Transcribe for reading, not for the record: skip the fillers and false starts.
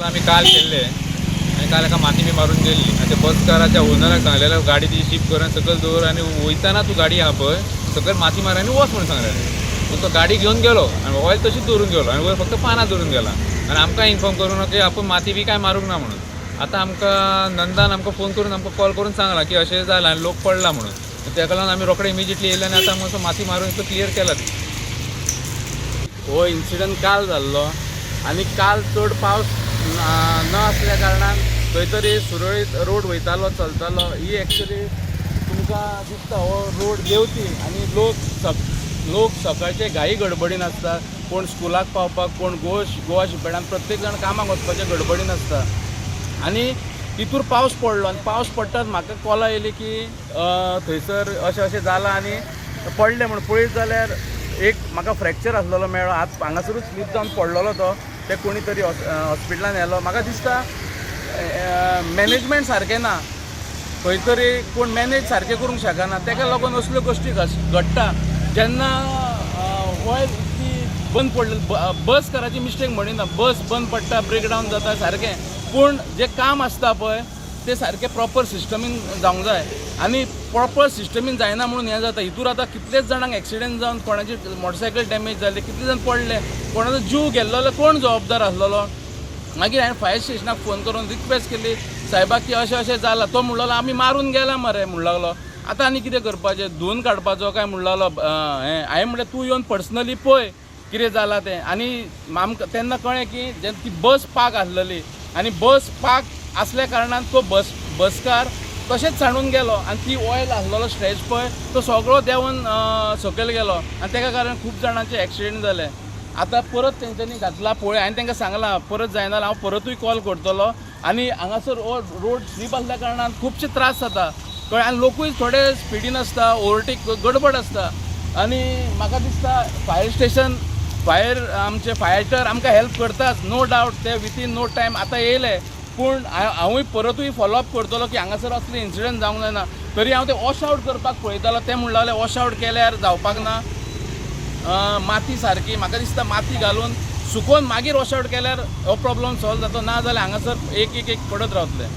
आमी काल केल्ले आनी काल एका माती बी मारून गेल्ली आनी ते बसकाराच्या ओनराक सांगलेलें, गाडी ती शिफ्ट करून सकयल दवर आनी वयताना तूं गाडी आहा पळय सकयल माती मार आनी वच म्हणून सांगलेलें. पूण तो गाडी घेवन गेलो आनी ऑयल तशीच दवरून गेलो आनी वयर फक्त पानां दवरून गेला आनी आमकां इन्फॉर्म करूं ना की आपूण माती बी कांय मारूंक ना म्हणून. आतां आमकां नंदान आमकां फोन करून आमकां कॉल करून सांगलां की अशें जालां आनी लोक पडला म्हणून. तेका लागून आमी रोखडे इमिजिएटली येयले आनी आतां आमकां माती मारून इतलो क्लियर केला. हो इन्सिडंट काल जाल्लो आनी काल चड पावस न आसल्या कारणान खंय तरी सुरळीत रोड वयतालो चलतालो. ही एक्चुली तुमकां दिसता हो रोड देंवती आनी लोक सकाळचे घाई गडबडीन आसता. कोण स्कुलाक पावपाक, कोण गोवा शिपेडान, प्रत्येक जाण कामाक वचपाच्या गडबडीन आसता. आनी तितूर पावस पडलो आनी पावस पडटाच म्हाका कॉलां येयली की थंयसर अशें अशें जालां आनी पडलें म्हूण. पळयत जाल्यार एक म्हाका फ्रॅक्चर आसलेलो मेळ्ळो, हात हांगासरूच स्लीप जावन पडलेलो तो. ते कोणी तरी हॉस्पिटलान व्हेलो. म्हाका दिसता मॅनेजमेंट सारकें ना, खंय तरी कोण मॅनेज सारकें करूंक शकना, तेका लागून असल्यो गोश्टी घडटा. जेन्ना ऑयल इतली बंद पडली, बसकाराची मिस्टेक म्हणिना, बस बंद पडटा, ब्रेकडावन जाता सारकें, पूण जें काम आसता पळय तें सारकें प्रॉपर सिस्टमीन जावंक जाय आनी प्रॉपर सिस्टमीन जायना म्हणून हें जाता. हितूर आतां कितलेच जाणांक एक्सिडंट जावन कोणाची मोटरसायकल डॅमेज जाली, कितले जाण पडले, कोणाचो जीव गेल्लो जाल्यार कोण जबाबदार आसलेलो? मागीर हांवें फायर स्टेशनाक फोन करून रिक्वेस्ट केली सायबाक की अशें अशें जालां. तो म्हणलो आमी मारून गेला मरे म्हणूंक लागलो. आतां आनी कितें करपाचें, धुवन काडपाचो काय म्हणूंक लागलो. हें हांवें म्हणलें तूं येवन पर्सनली पळय कितें जालां तें. आनी आमकां तेन्ना कळ्ळें की जेन्ना ती बस पार्क आसलेली आनी बस पार्क आसल्या कारणान तो बसकार तशेंच सांडून गेलो आनी ती ऑयल आसलेलो स्ट्रेच पळय तो सगळो देंवन सकयल गेलो आनी तेका कारण खूब जाणांचे एक्सिडंट जाले. आतां परत तेंच्यांनी घातला पळय, हांवें तांकां सांगलां परत जायना जाल्यार हांव परतूय कॉल करतलो. आनी हांगासर हो रोड स्लीप आसल्या कारणान खुबशे त्रास जाता, कळ्ळें? आनी लोकूय थोडे स्पिडीन आसता, ओवरटेक गडबड आसता. आनी म्हाका दिसता फायर स्टेशन, फायर आमचे फायटर आमकां हेल्प करताच, नो डावट, ते विथीन नो टायम आतां येयले. पूण हांवूय परतूय फॉलोअप करतलो की हांगासर असले इन्सिडंट जावंक जायना. तरी हांव ते वॉश आवट करपाक पळयतालो, ते म्हणूंक लागले वॉश आवट केल्यार जावपाक ना, माती सारकी. म्हाका दिसता माती घालून सुकोवन मागीर वॉश आवट केल्यार हो प्रॉब्लम सॉल्व जाता, ना जाल्यार हांगासर एक एक एक पडत रावतले.